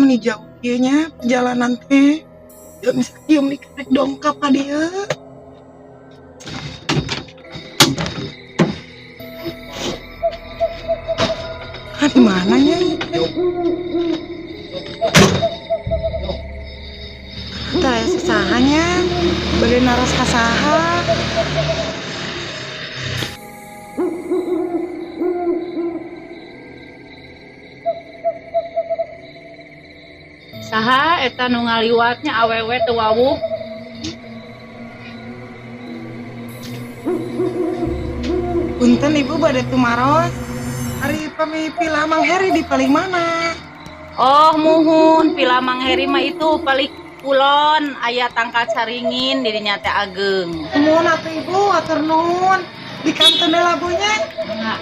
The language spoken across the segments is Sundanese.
Meni jauh kieu nya perjalanan teh. Jeung sakieu meni karek dongkap ka dieu. Ah, di mana nya ieu teh? Tah aya sasaha nya, bade naros ka saha. Saha eta nu ngaliwatnya awewe teu wawuh. Punten ibu bade tumaros. Ari pami pila Mang Heri di paling mana? Oh muhun pila Mang Heri mah itu paling kulon aya tangkal caringin dirinya teh ageng. Muhun atuh ibu atur nuhun. Di kantun labunya. Enggak.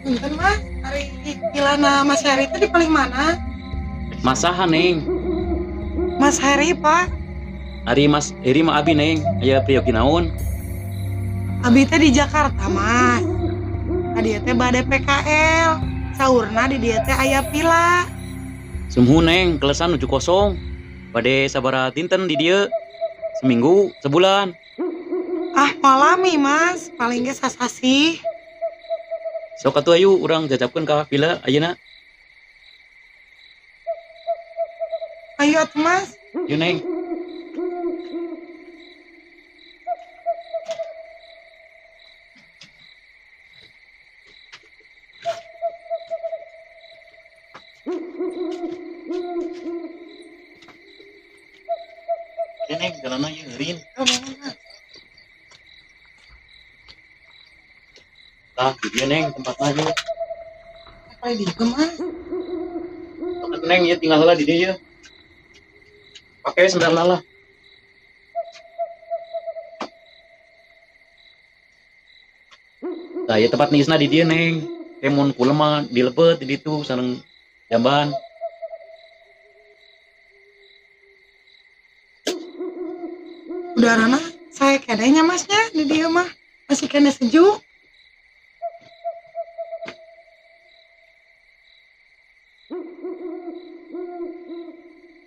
Punten mas, ari pilana Mas Heri itu di paling mana? Masaha neng, Mas Heri pak, ari Mas Heri mah abi neng, aya priyogi naon? Abi teh di Jakarta mas. Tadi teh bade PKL, saurna di dieu teh aya pila. Sumhu neng, kelesan nuju kosong. Bade sabaraha dinten di dieu? Seminggu, sebulan. Ah malami mas, paling ge sasasih. Sok atuh ayu urang jajabkeun ka vila ayeuna. Ayo atuh mas. Yuk neng. Ini neng, jalan aja eureun. Oh, mas. Tah, di dieu neng tempatna ieu. Apa di dieu mas? Sok atuh neng, ieu tinggal heula di dieu ieu. Pake sendalna lah. Tah, ieu tempat niisna di dieu neng. Kemun kulem mah dilebet di ditu sareng jamban. Udarana saya keneh nya masnya di dieu mah masih keneh sejuk.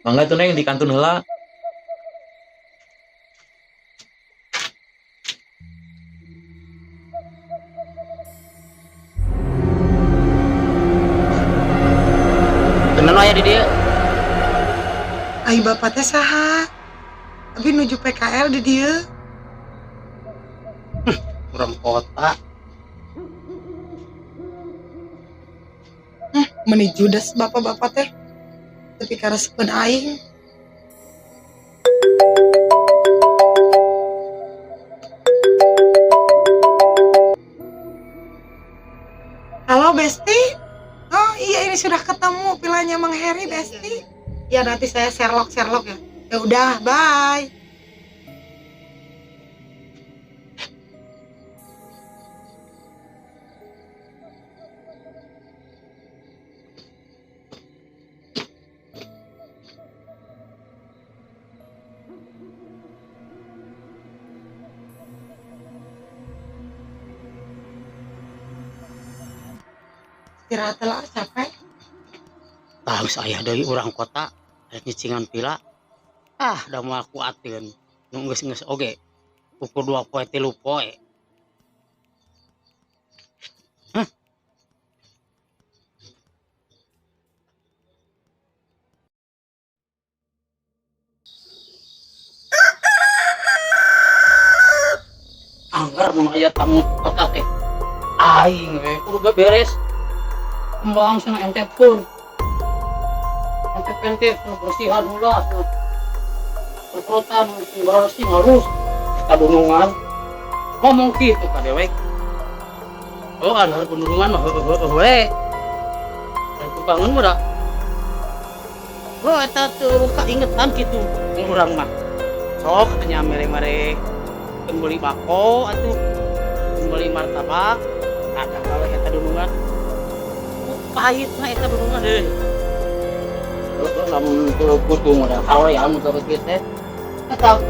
Mangga tuh neng di kantun heula. Temen aya di dieu. Ai bapak teh saha? Abi nuju PKL di dieu. Urang kota. Meni judes bapak-bapak teh. Tapi karesepeun aing. Halo Besti. Oh iya ini sudah ketemu pilanya Mang Heri Besti. Ya nanti saya Sherlock ya. Ya udah, bye. Istirahat lah capek. Tah geus aya deui urang kota rek nyicingan pila. Ah, da moal kuateun. Nu geus-geus oge. Ukur 2 poe 3 poe. Hah? Anggar mun aya tamu kota teh. Aing we kudu beberes. Kembang sana ente pun. Ente-ente bersihan heula cenah. Semprotan bersih harus kadunungan. Ngomong kitu ka dewek. Oh, an harus pendurungan mah heueuh we. Dan tukangan mah da Oh, eta tuh kaingetan kitu urang mah. Sok nya mere-mere meuli bako atuh. Meuli martabak. Ada kalau eta dunungan. Pahit mah eta dunungan deh. Lamun kutu modal haroyan mun kieu teh. Eta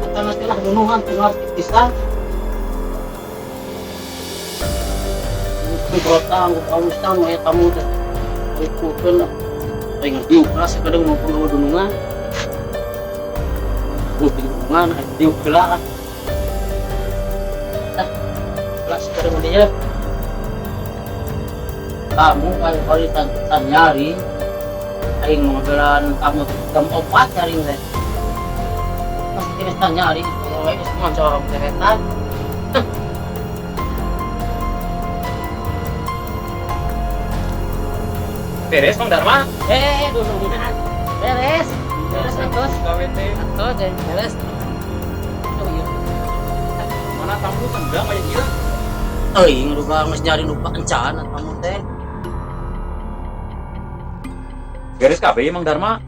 eta nanti lah dunungan tinggal pisan. Kota anggo aya tamu teh. Ikukeun lah. Aing diuk lah sakadeng mau panggawa dunungan. Dunungan diuk heula lah. Ah, lah sakadeng dieu. Tamu kali tan nyari. Aing ngobrol tamu jam 4 nyaring teh. Masih kena tan nyari, we geus mancor deretan. Beres Mang Dharma? Dunungan. Beres. Beres atos. Gawe teh. Atos beres. Oh iya. Mana tamu sendang aya ieu? Euy, lupa geus nyari lupa encan tamu teh. Beres kabeh Mang Dharma.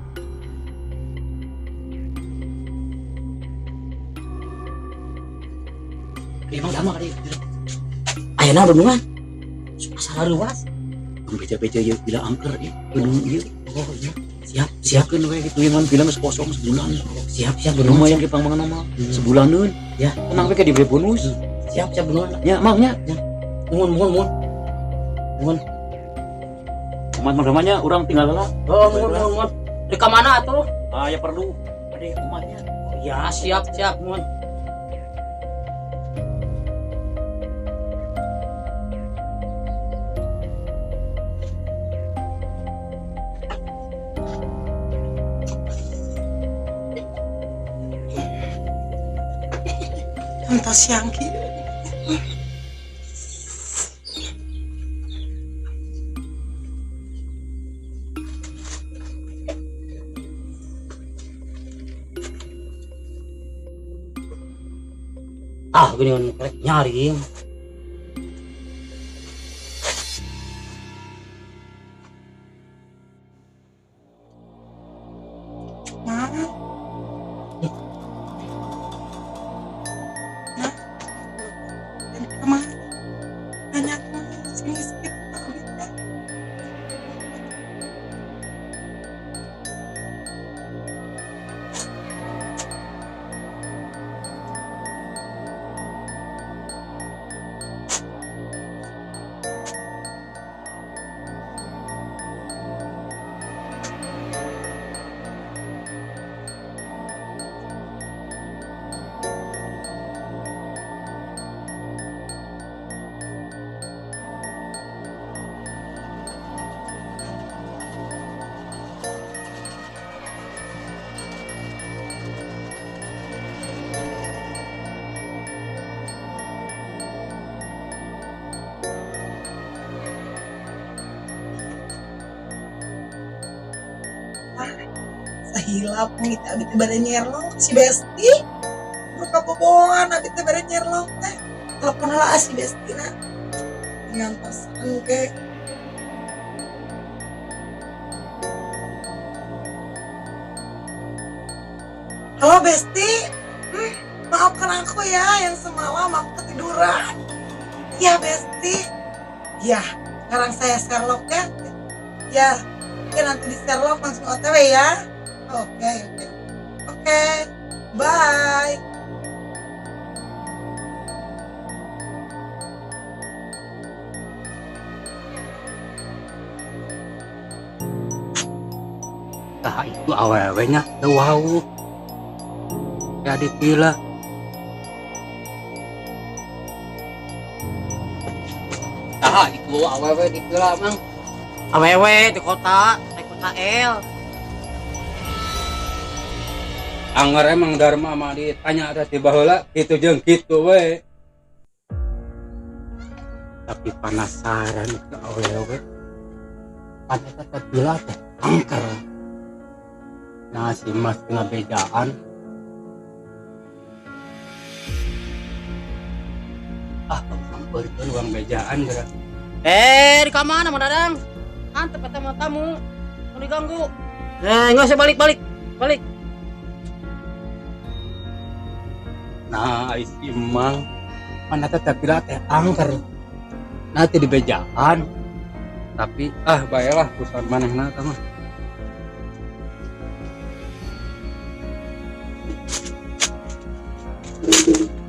Mang Dharma kali. Ayeuna dunungan. Masalah luas. Beja-beja ieu bila angker ieu dunung ieu. Oh iya. Siap, siap. Siapkeun we kitu ieu bila geus kosong sebulan. Siap, siap dunungan. Lumayan ge pangmangan mah sebulaneun. Ya. Tenang we ke diberi bonus. Siap, siap dunungan. Ya, Mang nya. Muhun, muhun, muhun. Muhun. Umat Mang Dharma nya urang tinggal heula. Oh, muhun, muhun, muhun. Di ka mana atuh? Ah, ya perlu. Ade umatnya. Oh, ya, siap, siap, muhun. Entos siang kieu. Ah, gini kan rek nyaring. Mana? Nah, kemana? Nanya kemana? Sini sedikit. Sahilap nih abi teh bade nyerlok si Besti. Ruka boboan abi teh bade nyerlok teh. Telepon heula si Besti na. Ngantosan ke. Halo Besti. Maafkan aku ya yang semalam aku ketiduran. Ya Besti. Ya, sekarang saya Sherlock ya. Ya, oke nanti di Sherlock langsung OTW ya. Oke, oke. Oke, bye. Tah itu awewe-nya teu wau. Ya dipila. Tah itu awewe dipila Mang. Awewe di kota, di kota L. Angger emang Dharma mah ditanya ada ti baheula kitu jeung kitu we. Tapi penasaran ke awewe. Pan eta teh pila teh angker. Nah si Mas ngabejaan. Ah, sampeurkeun urang bejaan geura. Di ka mana Mang Dadang? Antep eta mah tamu. Mau diganggu. Eh, nggak usah balik balik. Balik. Nah, ai si Mang mana teh tapi teh angker. Nanti di bejaan. Tapi ah bae lah urusan manehna tah mah.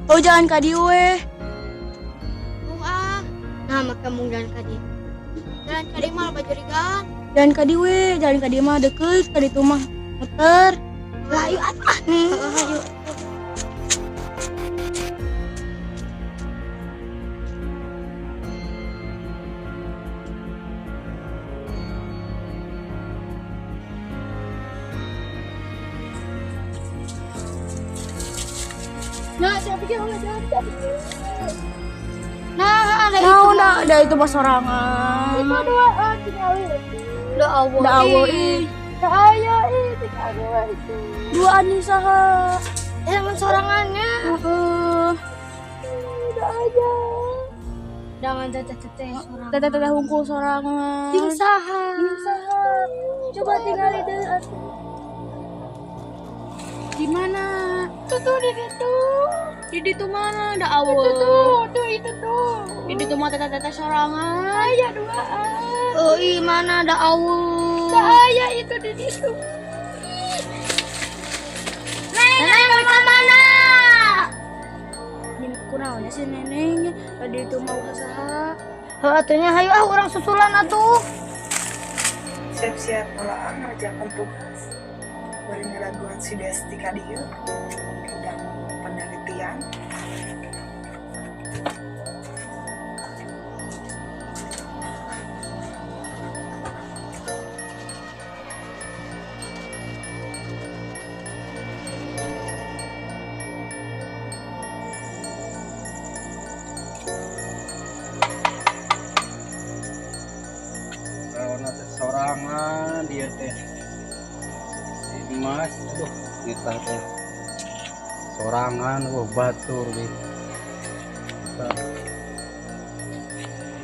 Oh, jalan ka dieu we. Embung ah. Nah, make embung jalan ka dieu. Jalan ka dieu mah loba jurigan. Jalan ka dieu we, jalan ka dieu mah deket, ka ditu mah muter. Lah, ayo atuh ah. Heeh, ayo. Nah, siapa pikir jalan ka dieu. Nah, ada itu. Nah, udah, ada itu mah sorangan. Itu dua tinggal. Da Allah. Da Allah ih. Da aya ih tinggal dua itu. Dua anjing saha. Eh, mun sorangannya. Heeh. Da aya. Jangan teteh-teteh sorangan. Teteh-teteh hungkul sorangan. Ting saha. Ting saha. Coba tinggal itu atuh. Di mana? Tuh tuh di situ. Di ditu mana? Da Allah. Itu tuh, tuh itu tuh. Di ditu mah teteh-teteh sorangan. Aya duaan. Oh, ih mana da Allah. Da aya itu di situ. Neneng ke mana? Ini kunaonnya si neneng tadi itu mau saha. Heuh atunya hayu ah urang susulan atuh. Siap-siap heula ngerjakan tugas. Bari ngeraguan si Desti ka dieu. Bidang penelitian. Kalau teh sorangan dia teh. Si Mas, aduh, kita teh sorangan, wah batur di. Kita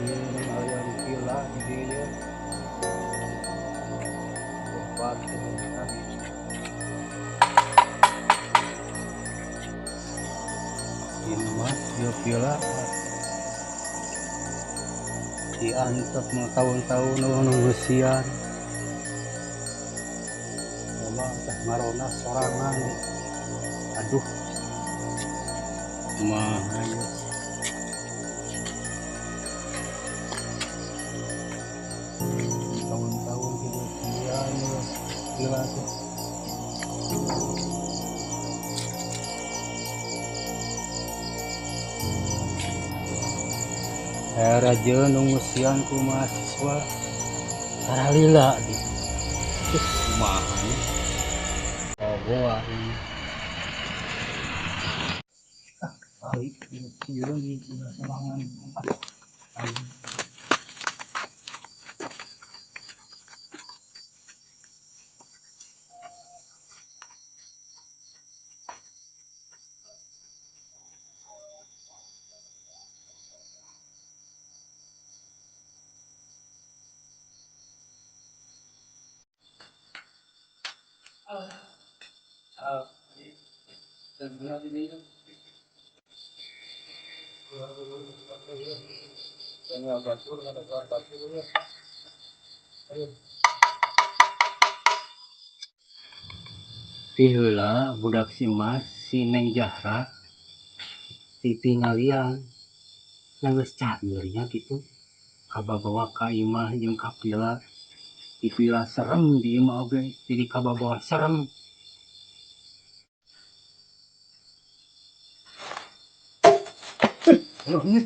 ini alian villa di dieu. Wah batur tadi. Si Mas, dia villa diantep mau tahun-tahun nunggusian. Coba teh marona sorangan. Aduh. Kumaha ieu. Tahun-tahun hidup ya, gila tuh. Era jeung nunggusian ku mahasiswa saralila di. Terus kumaha nya? Oh, ini. Ah, balik ieu lagi sorangan. Aduh. Ti heula budak si Mas, si Neng Jahra ti tingalian geus cager nya gitu kababawa ka imah jeung ka pila di pila serem di imah oge jadi kababawa serem. Aduh.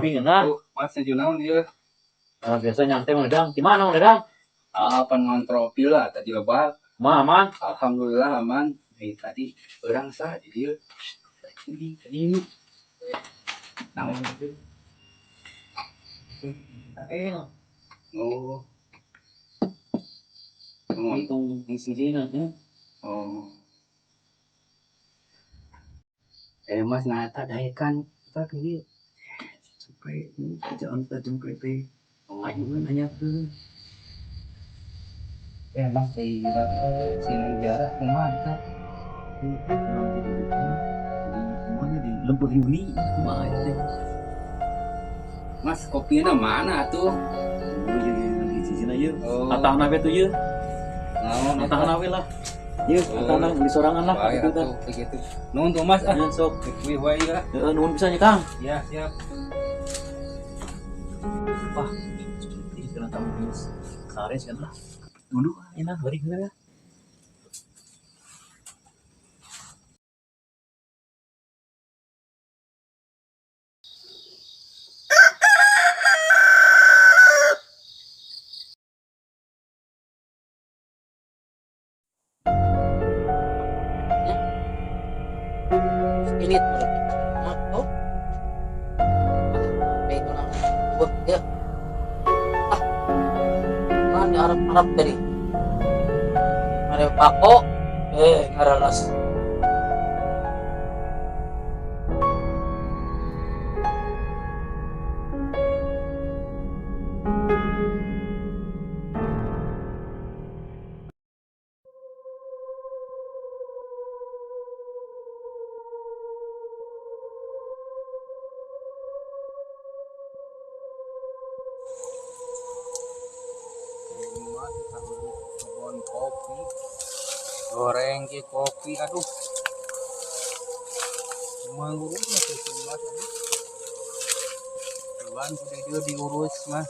Ngopi ngeunah. Oh, Mas nuju naon ieu? Ah, biasa nyantai Mang Dadang. Di mana Mang Dadang? Ah, pan ngontrol pila tadi lebak. Mah aman. Alhamdulillah aman. Eh, tadi urang sah di dieu. Tadi tadi. Naon itu? Eh, Oh. Oh. untung di sini nanti. Oh. Eh, Mas nah eta daekan kita ke dieu. Sampai kerjaan tajam kereta. Oh. Ayo nanya ke. Eh, Mas di si Neng kumaha eta? Di di lembur Yuni, kumaha itu teh. Mas kopina mana atuh? Oh, iya iya di sini aja. Oh. Atahna we tuh ieu. Naon eta? Atahna we lah. Ieu atahna beli sorangan lah Bae gitu tah. atuh begitu. Nuhun tuh Mas ah. Ya sok. Wih wae lah. Heeh, nuhun pisan nya Kang. Ya, siap. Wah, ini jalan tamu geus sares kan lah. Dulu enak bari heula. Ini tuh. Oh. Ah, itu lah. Buat ya. Ah. Mana Arab-Arab tadi? Mare bako, eh ngaralas. Kebun kopi, goreng ke kopi, aduh. Mangurusnya tuh si Mas, aduh. Tuan kudu dia diurus mah.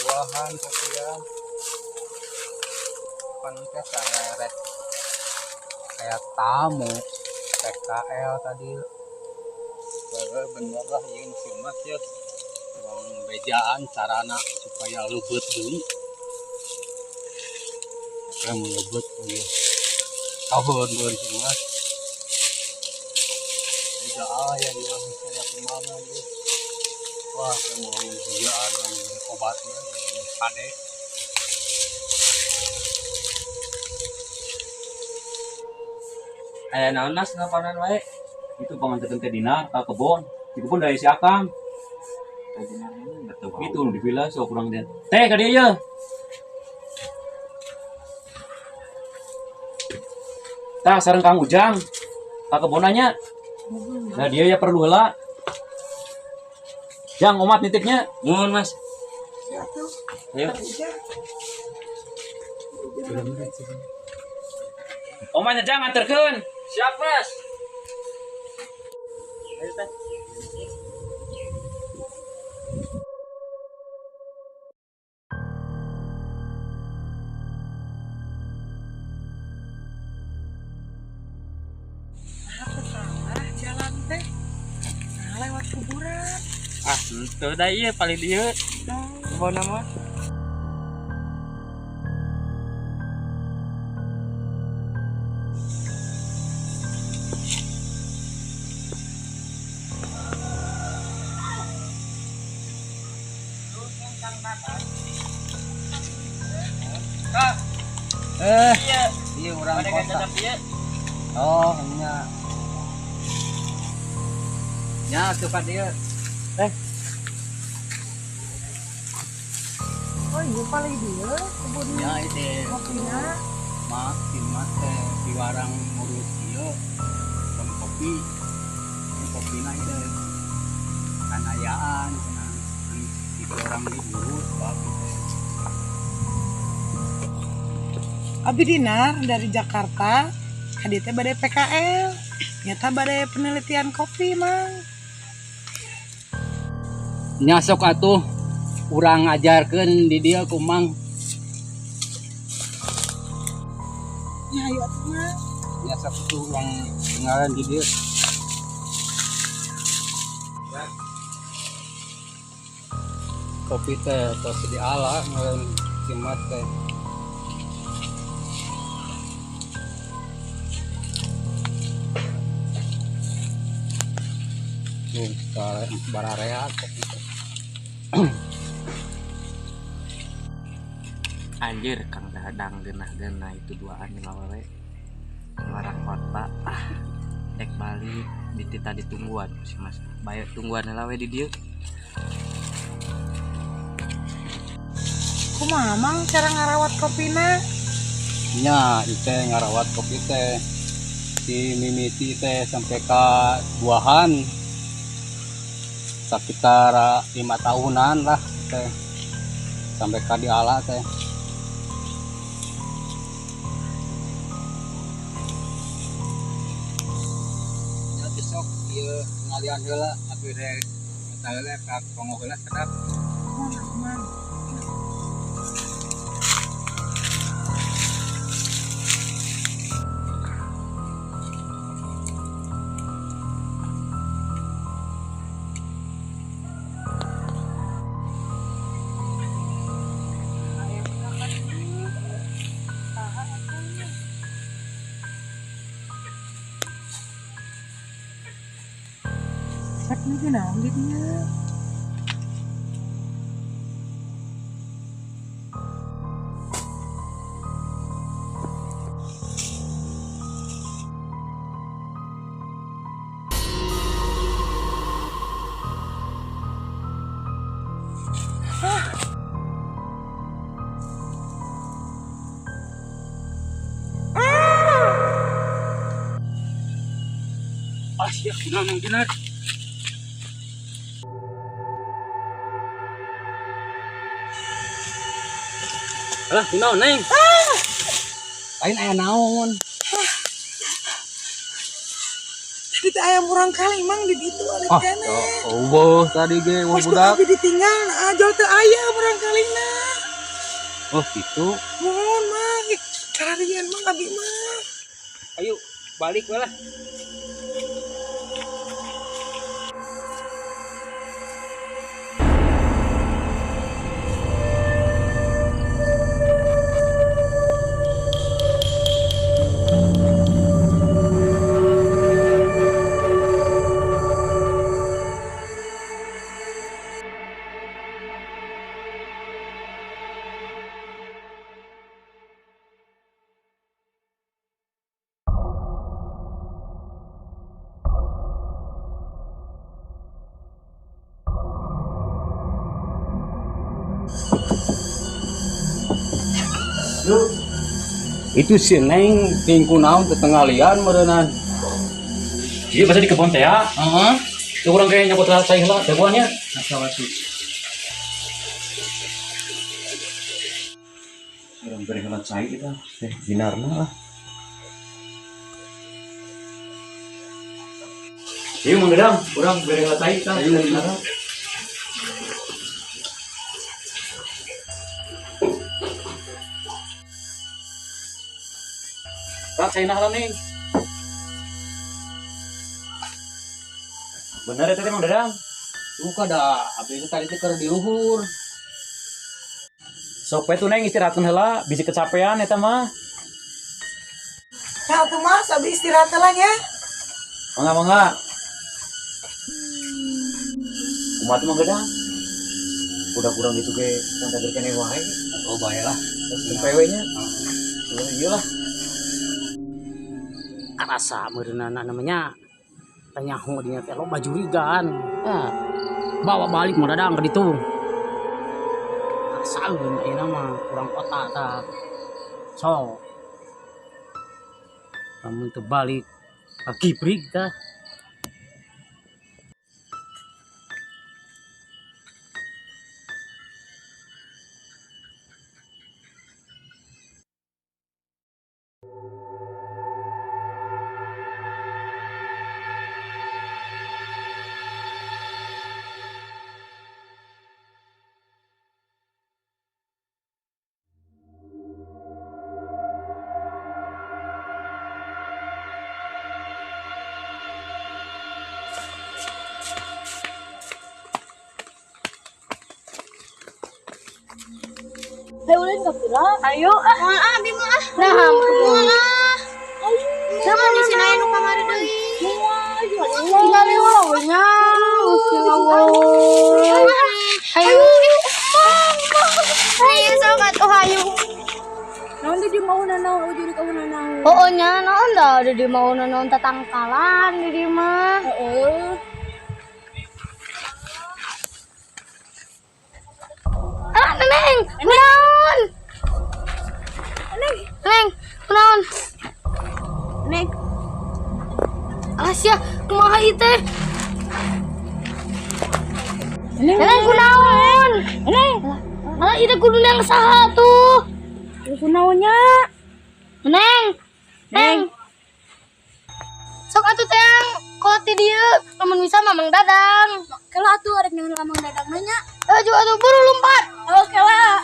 Buahan kopian. Pan teh saya kayak tamu PKL tadi. Bener lah ieu si Mas ya. Uang bejaan sarana supaya leubet deui. Supaya melebet ieu. Tahun si Mas. Beja aya ieu saya kumaha ieu. Wah, saya mau bejaan obatnya kade. Aya naon Mas ngapanan wae? Itu pangantekeun teh Dinar ka kebon. Di kebon dari si Akang. Itu nu di villa sok kurang teh. Teh ka dieu ye. Tah sareng Kang Ujang ka kebonanya. Nah dia ya perlu heula. Jang omat nitipnya. Nuhun Mas. Ya tuh. Ayo. Ujang. Omatnya jang anterkeun. Siap Mas. Ayo teh. Nah, salah jalan teh. Nah, lewat kuburan. Ah, henteu da ieu paling dieu. Kebon mah. Eh, iya urang kota. Oh, nya. Nya atuh ka dieu. Eh. Oh, iya paling dieu kebun Nya itu kopina. Mas, si Mas teh piwarang ngurus ieu kebun kopi. Ini kopina ieu kanayaan cenah. Itu orang diurus babi teh. Abi Dinar dari Jakarta, hadiah teh badai PKL. Nyata badai penelitian kopi, Mang. Nya sok atuh urang ajarkeun di dieu ku Mang. Ya ayo atuh, Mang. Nya sok atuh urang tinggalan di dieu. Kopi teh tos diala meureun si Mas teh. Tuh, bararea kopi teh. Anjir Kang Dadang geunah-geunah itu duaan jeung awewe. Warang kota ah dek balik biti tadi tungguan si Mas. Bae tungguan heula we di dieu. Kumaha Mang cara ngarawat kopina? Nya ieu teh ngarawat kopi teh si mimiti teh sampai ka buahan sekitar 5 tahunan lah teh sampai ka diala teh. Nya besok ieu ngalian heula atuh rek eta heula ka kongo heula sedap. Mang. Rek nuju naon di dieu? Ah, sia kunaon yang bener. Alah, kunaon Neng? Lain aya naon? Tadi teh aya murang kali Mang di ditu alit Ah, keneh. eueuh tadi ge wah Pas ku budak. abi ditinggal, nah, jol teu aya murang kalina. Oh, gitu. Mohon Mang, ih, kararian Mang abi mah. Ayo balik we lah. Itu si Neng tingku naon tetengalian meureunan. Iya bahasa di kebon teh ya. Heeh. Itu urang kayak nyokot cai heula jagoannya. Asal atuh. Urang bere heula cai kita teh binarna lah. Iya Mang Dadang, urang bere heula cai tah. Ayo. Binarna. Tah caina heula Neng. Bener eta teh Mang Dadang. Duka da abdi teh tadi teh keur di luhur. Sok we tuh Neng istirahatkeun heula, bisi kecapean eta mah. Nah, atuh Mas, abi istirahat heula nya. Mangga mangga. Kumaha tuh Mang Dadang? Udah kurang gitu ge santai keneh wae. Oh, bae lah. Terus PW nya. Oh, iyalah. Karasa meureunana namanya tanyaho dinya teh loba jurigan. Ah, bawa balik Mang Dadang ka ditu. Kasaeun ayeuna mah kurang kota tah. Sok. Lamun teu balik kagibrig tah. Ayo ulin ka villa. Ayo ah. Moal ah, abi mah ah. Nah, Moal ah. Moal di sini aya nu kamari deui. Moal tinggal we nya. Usia Ayo. Ayo sok atuh ayo. Naon di mau nanaon ujur ka nanaon. Oh, nya naon da di mau nanaon tatangkalan di dieu mah. Heeh. Ah, Neneng, kunaon? Neng, Neng, kunaon? Neng. Alas ya, kumaha ieu teh? Neng, kunaon? Neng. Alah, ieu teh kudu neng saha tuh? Kunaon nya? Neng. Neng. Sok atuh teh kolot di dieu, lamun bisa mah Mang Dadang. Kela atuh arek nang Mang Dadang nanya. Ayo atuh buru lompat. Oke lah.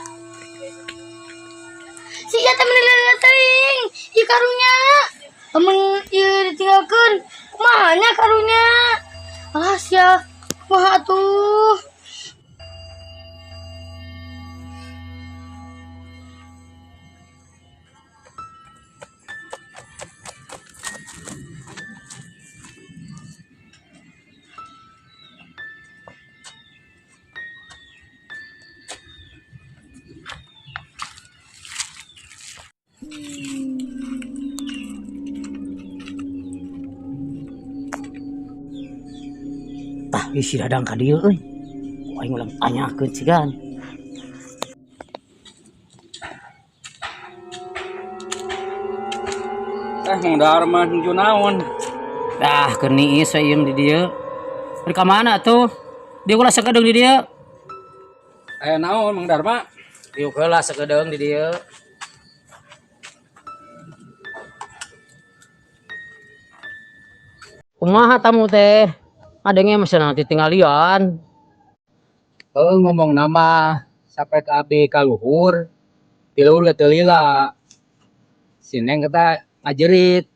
Si ieu teh meni lila teuing, ieu karunya. Lamun ieu ditinggalkeun, kumaha nya karunya? Alah sia, kumaha atuh? Tah ieu si Dadang ka dieu euy. Ku aing ulang tanyakeun cigan. Eh, Mang Darman nuju naon? Dah keur niis we ieu di dieu. Rek ka mana tuh? Dieu ulah sakedeung di dieu. Aya naon Mang Darma? Dieu heula sakedeung di dieu. Kumaha tamu teh? Adenge mah cenah titinggalian. Heuh ngomong nama sampai ke abi ka luhur, ti luhur ge teu lila. Si Neng eta ngajerit.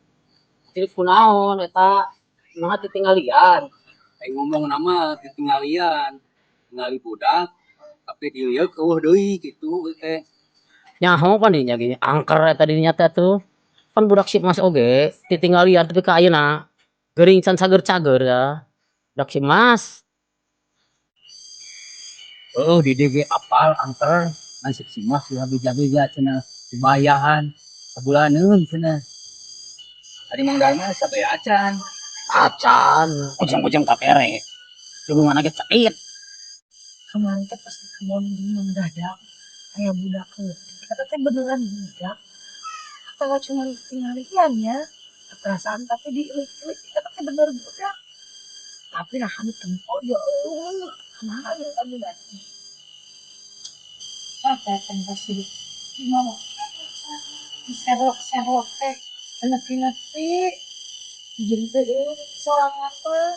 Jadi kunaon eta? Kumaha titinggalian? Aing ngomong nama titinggalian. Tingali budak tapi di dieu eueuh deui kitu teh. Nyaho pan dinya ge angker eta di dinya teh tuh. Pan budak si Mas oge titinggalian tapi ka ayeuna geuring can cager-cager ya. Budak si Mas. Heuh di dieu ge apal angker ngan si Mas ulah beja-beja cenah dibayahan sabulaneun cenah. Ari Mang Darma sampai acan. Acan, ujang-ujang kapere. Hubungan ge cekit. Kemarin teh pas di kebon Mang Dadang aya budak leutik. Eta teh beneran budak atau cuma tinggalian ya? Perasaan tapi dieulik-eulik eta teh bener budak. Tapi nah kami tempo ya eueuh. Kumaha ya kami lagi. Apa teh pasti gimana? Serok-serok teh nepi-nepi jeung teh sorangan mah.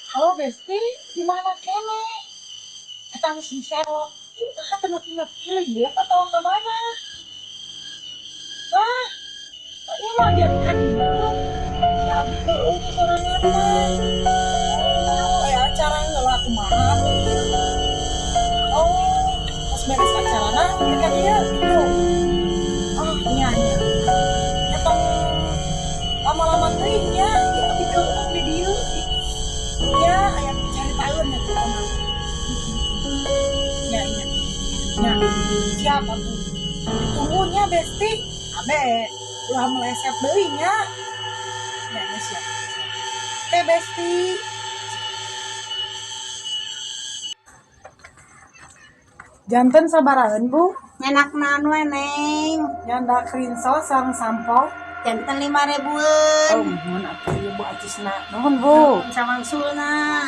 Halo Besti, di mana kene? Eta geus diserok. Tah teu nepi-nepi lieur atau ke mana? Wah, ini mah dia kan gitu. Ya abi eueuh sorangan mah. Aya acara heula kumaha gitu. Oh, pas beres acarana mereka dia gitu. Ah, nya nya. Eta lama-lama teuing nya, ya abi keueuh di dieu. Ya, aya caritaeun nya teh mah. Ya, ya. Ya, siap atuh. Ditunggunya Besti. Abe, ulah meleset deui nya. Ya, ya siap. Siap. Oke, Besti. Janten sabaraheun, Bu? Nyenak naon we, Neng? Nyandak rinso sareng sampo. Janten 5.000-eun. Oh, nuhun atuh ieu Bu acisna. Nuhun, Bu. Sawangsulna.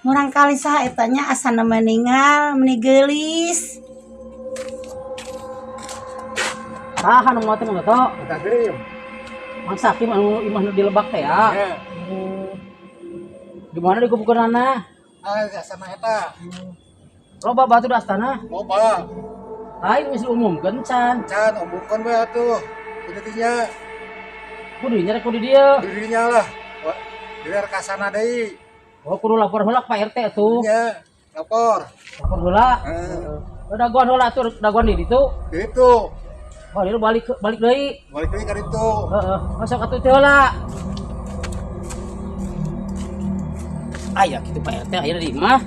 Murang kali saha eta nya asana meninggal meni geulis. Saha nu maot teh Mang Toto? Eta geuring. Mang Sakim anu imah nu di Lebak teh ya. Ya. Di mana dikuburkeunana? Ah, sama eta. Loba batu di astana. Loba. Lain geus diumumkeun can. Can umumkeun we atuh. Kudu dinya. Kudu nya rek kudu dieu. Kudu dinya lah. Di kasana deui. Oh, kudu lapor heula ka Pak RT atuh. Iya, lapor. Lapor heula. Heeh. Dagoan heula atuh, dagoan di ditu. Di ditu. Oh, dia balik balik deui. Balik deui ka ditu. Heeh, masuk atuh teh heula. Aya kitu Pak RT aya di imah.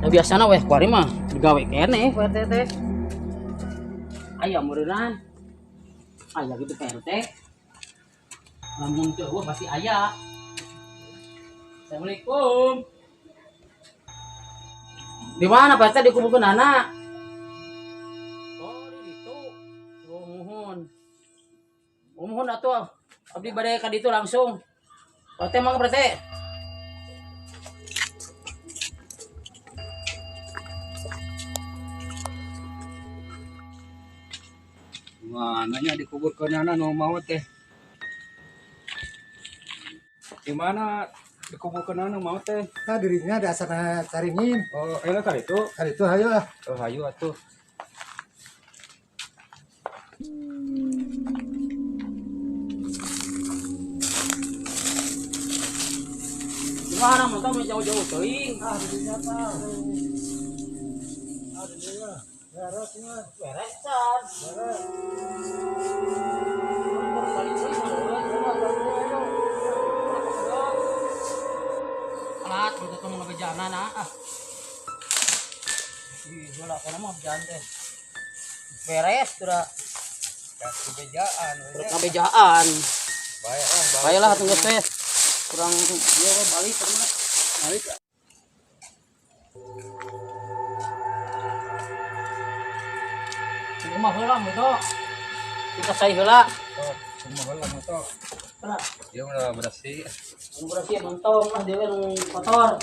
Da biasana weh kuari mah digawe keneh Pak RT teh. Aya meureunnan. Aya kitu Pak RT. Lamun teu eueuh pasti aya. Assalamualaikum. Di mana Pak RT dikumpulkeun anak? Oh, di ditu. Oh, muhun. Oh, muhun atuh. Abdi bade ka ditu langsung. Pak RT mangga Pak RT. Mananya dikuburkeunana nu maot teh? Di mana dikuburkeunana maot teh? Nah, dirinya dasarna caringin. Oh, elah ka ditu. Ka ditu hayu lah. Oh, hayu atuh. Di mana mun teh jauh-jauh teuing. Ah, dirinya tah. Ah, dirinya. Beres nya. Beres can. Beres. Alat untuk kamu ngebejanan ah. Ih, heula kana mah bejahan teh. Beres sudah. Kebejaan. Kebejaan. Bae ah, bae lah atuh geus teh. Kurang ieu we balik kumaha. Balik. Kumaha heula mun teh? Kita sai heula. Oh, kumaha heula mun teh? Heula. Ieu mah bersih. Nu bersih mentong lah dewe nu kotor.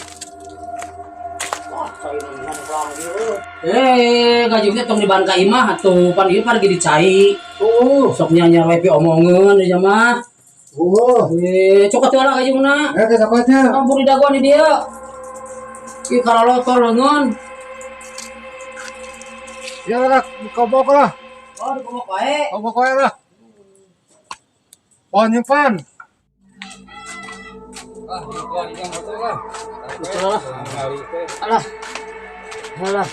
Wah, sai nu ngomong ieu. Gajungnya tong diban ka imah atuh, pan ieu pargi dicai. Sok nya we pi omongeun di mah. Cokot heula gajungna. Eh, cokotnya. Kampung di dagoan di dieu. Ieu karalotor leungeun. Ya lah, kobok lah. Oh, dikobok wae. Kobok wae lah. Pohon nyimpan. Ah, nyimpan ini yang betul lah. Betul lah. Alah. Alah.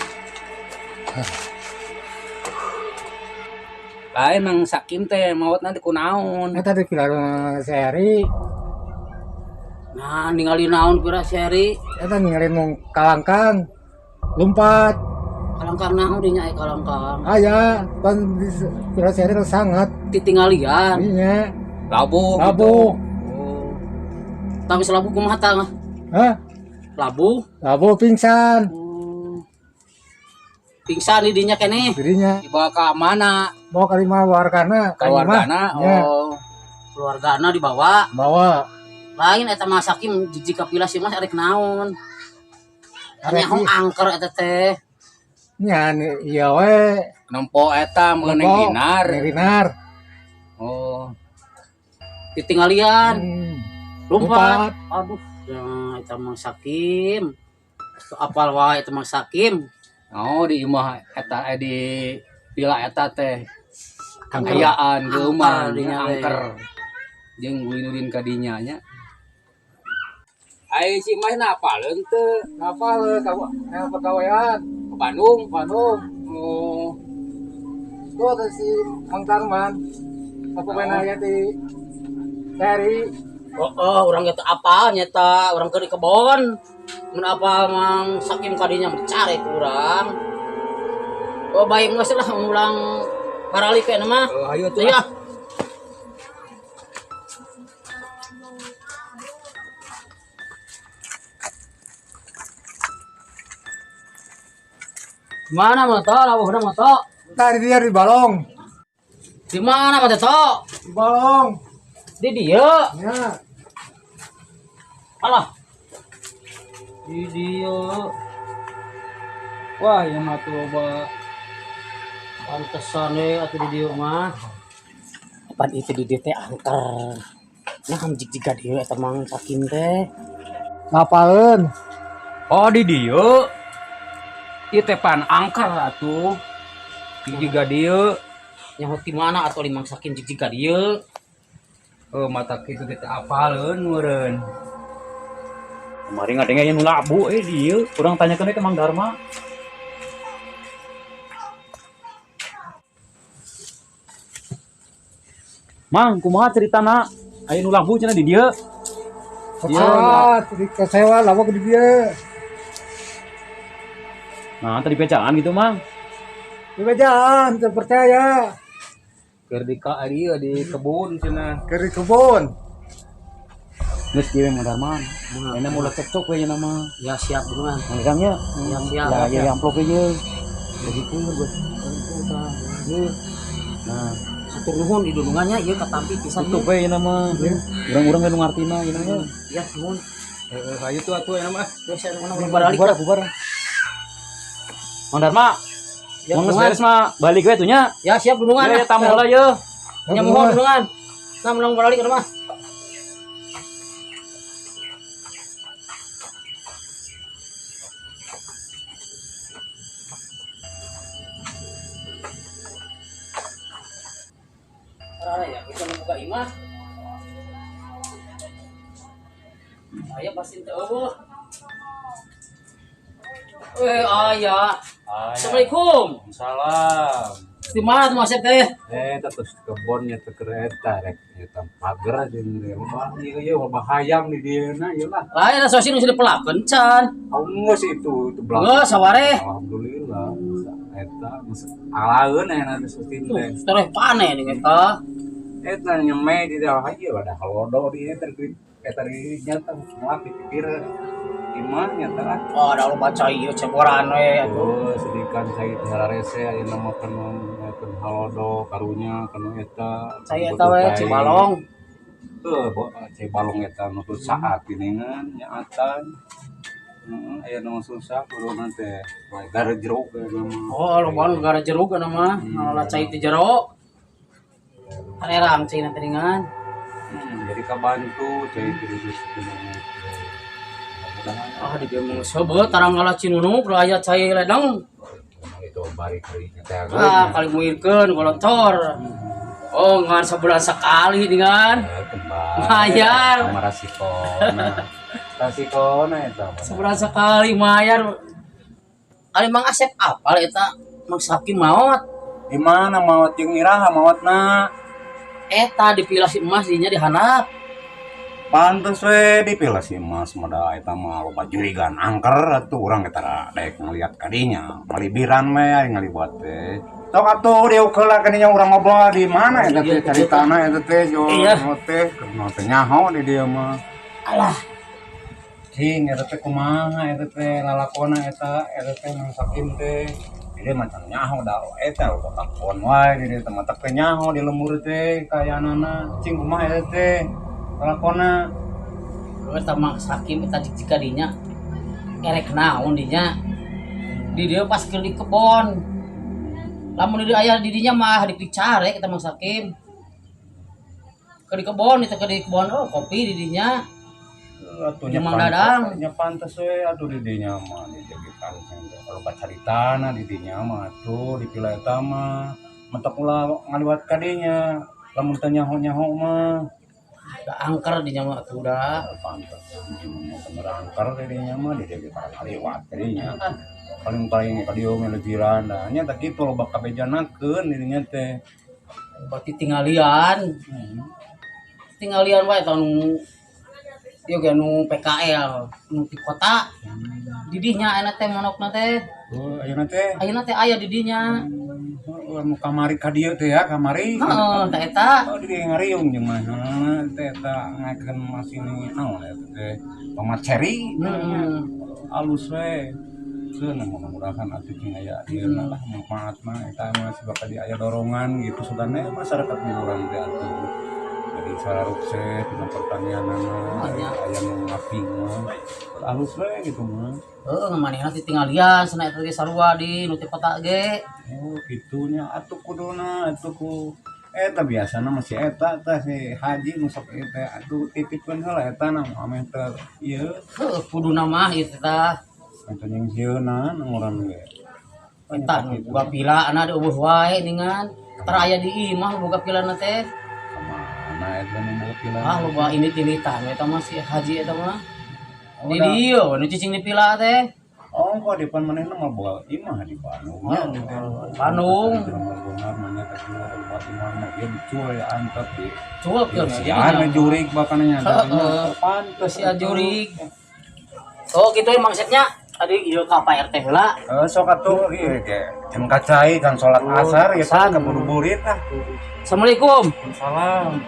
Lain Mang Sakim teh maot nanti kunaon. Eta di pilar seri. Nah, ningali naon pira seri? Eta ningali mung kalangkang lompat. Kalangkang naon dinya aya kalangkang? Aya, pan di pira seri sangat titinggalian. Iya. Labuh. Labuh. Gitu. Oh. Tapi selabuh kumaha tah? Hah? Labuh. Labuh pingsan. Oh. Pingsan di dinya keneh. Dirinya. Dibawa ke mana? Bawa ke lima wargana. Ke wargana. Oh. Keluargana dibawa. Bawa. Lain eta mah Sakim jijik ka pila sih mas arek naon. Nyaho angker eta teh. Nya iya we. Nempo eta mengenai dinar. Dinar. Oh. Ditinggalian. Lompat. Aduh, ya eta mah Sakim. Apal wae eta mah Sakim. Oh, di imah eta di pila eta teh. Ayaan geuman angker. Jeung gulinurin ka dinya nya. Ai si Mas na apaleun teu? Apaleun ka pagawean ke Bandung, Bandung. Oh. Tuh si Mang Tarman. Apa main aya di seri. Oh, urang ge teu apal nyata, urang keur di kebon. Mun apal Mang Sakim kadinya mencari ku urang. Oh, baik geus lah ulang baralik we mah. Oh, ayo tuh. Iya. Mana moto? Lawuhna moto? Tadi dia di balong. Di mana moto? Di balong. Di dia. Ya. Alah. Di dia. Wah, ya mah tuh loba. Pantesan we atuh di dieu mah. Pan itu di dieu teh angker. Nah, jig-jiga dieu eta Mang Sakim teh. Ngapaeun? Oh, di dieu. Ieu teh pan angker atuh. Jig-jiga dieu. Nyaho ti mana atuh Mang Sakim jig-jiga dieu? Oh, mata kitu kita apaleun meureun. Kemarin ngadenge aya nu labu di dieu. Urang tanyakeun we ka Mang Dharma. Mang, kumaha ceritana? Aya nu labu cenah di dieu. Ah, tadi kasewa labu di dieu. Nah, tadi bejaan gitu, Mang. Di bejaan, teu percaya. Keur di ka ieu di kebun cenah. Keur di kebun. Geus kieu Mang Dharma. Ayeuna mulai cekcok we nya mah. Ya siap duluan. Mang Dadang nya. Ya siap. Lah ieu amplop ieu. Bagikeun gua. Ieu. Nah, Hatur nuhun di dulungannya ieu katampi pisan. tutup we ieu mah. Urang-urang we nu ngartina ieu mah. Ya nuhun. Heeh, hayu tuh atuh enak mah. Terus saya nuhun balik. Bubar, bubar. Mang Dharma, Ya, mun geus dulungan. beres mah balik we tuh nya. Ya siap dulungan. Ya, tamu heula ye. Ya mohon dulungan. Nah, menang balik ke rumah. Ya, kita membuka imah. Aya pasti teu eueuh. Eh, aya. Assalamualaikum. Salam. Di mana tuh Mas teh? Terus kebonnya teh kereta rek eta pager jeung loba ieu ieu loba hayam di dieu na ieu lah. Lain sosin nu dipelakeun can. Geus itu itu belakang. Geus saware. Alhamdulillah. Eta geus alaeun aya teh sosin teh. Tereh panen eta. Eta nyeme di dalam ieu ada halodo di eta di eta di nyata ngelap di pikir imah nyata lah. Oh, ada loba cai ieu ceboran we atuh. Oh, sedikan cai teh hararese ayeuna mah kanu halodo karunya kanu eta. Cai eta we Cibalong. Heuh, cai balong eta nu saat geuningan nyaatan. Heeh, aya nu susah kuduna teh gara jeruk eta mah. Oh, loba nu gara jeruk kana mah, ngalola cai teh jero. Arerang cai na teuingan. Jadi kabantu cai teh geus Ah, di dieu mah seubeuh tarang ngala cinunuk aya cai ledeng. Itu bari kali teh. Ah, kali muirkeun golotor. Oh, ngan sebulan sekali dengan. Mayar. Sama rasikona. Rasikona eta. Sebulan sekali mayar. Ari Mang Asep apal eta Mang Sakim maot. Di mana maot jeung iraha maotna? Eta dipilah si emas dinya dihanap. Pantes we dipilah si emas mah eta mah loba jurigan angker atuh urang eta daek ngaliat kadinya. Malibiran we aing ngaliwat teh. Sok atuh diuk heula kadinya urang ngobrol di mana eta teh caritana eta teh jo teh kumaha teh nyaho di dieu mah. Alah. Cing eta teh kumaha eta teh lalakona eta eta teh Mang Sakim teh. Jadi macam nyaho da eta loba takon wae di dieu teh matak teh nyaho di lembur teh kayanana. Cing kumaha eta teh lalakona. Eta Mang Sakim eta jika dinya erek naon dinya. Di dieu pas keur di kebon. Lamun di aya di dinya mah dipicarek eta Mang Sakim. Keur di kebon itu keur di kebon oh kopi di dinya. Atuh Jeung Mang Dadang. Nya pantes we atuh di dinya mah dijagikan loba caritana di dinya mah atuh dipilah eta mah. Mentok ulah ngaliwat ka dinya lamun teu nyaho-nyaho mah. Da angker dinya mah atuh da. Pantes bener angker di dinya mah dijagikan ngaliwat ka dinya. Paling-paling ka dieu ngelejiran da nya tah kitu loba kabejanakeun di dinya teh. Berarti tinggalian. Tinggalian wae tah nu ieu ge nu PKL nu di kota. Di dinya ayeuna teh monokna teh. Oh, ayeuna teh. Ayeuna teh aya di dinya. Heeh, nu kamari ka dieu teh ya, kamari. Heeh, tah eta. Oh, di dieu ngariung jeung mah teh eta ngakeun masini naon eta teh. Tomat ceri. Alus we. Keun mudah-mudahan atuh cing aya ieu lah manfaatna eta mah sebab tadi aya dorongan gitu sugane masyarakat di urang teh atuh. Jadi sararukse dina pertanianana aya nu ngaping mah. Alus we gitu mah. Heeh, manehna teh tinggalian cenah eta ge sarua di nu teh kota ge. Oh, kitunya atuh kuduna atuh ku eta biasana mah si eta teh si haji nu sok ieu teh atuh titipkeun heula eta na ameh teh ieu. Heeh, kuduna mah ieu teh tah. Eta jeung sieuna urang ge. Eta nu boga pilana dieueuh wae ningan. Tara aya di imah boga pilana teh. Kamana eta nu boga pilana? Ah, loba ini-initan eta mah si haji eta mah. Di dieu nu cicing di pila teh. Oh, kok di pan manehna mah boga imah di Bandung nya. Bandung. Jelema beunghar mah nya teh tempat imah mah ieu dicul ya antep di. Cul keun. Si anu jurig bahkan nya. Heeh. Pantes Si jurig. Oh, gitu ya maksudnya. Tadi ieu ka Pak RT heula. Eh, sok atuh ieu ge. Jeung kacai kan salat asar ya kan keburu-burit ah. Assalamualaikum. Salam.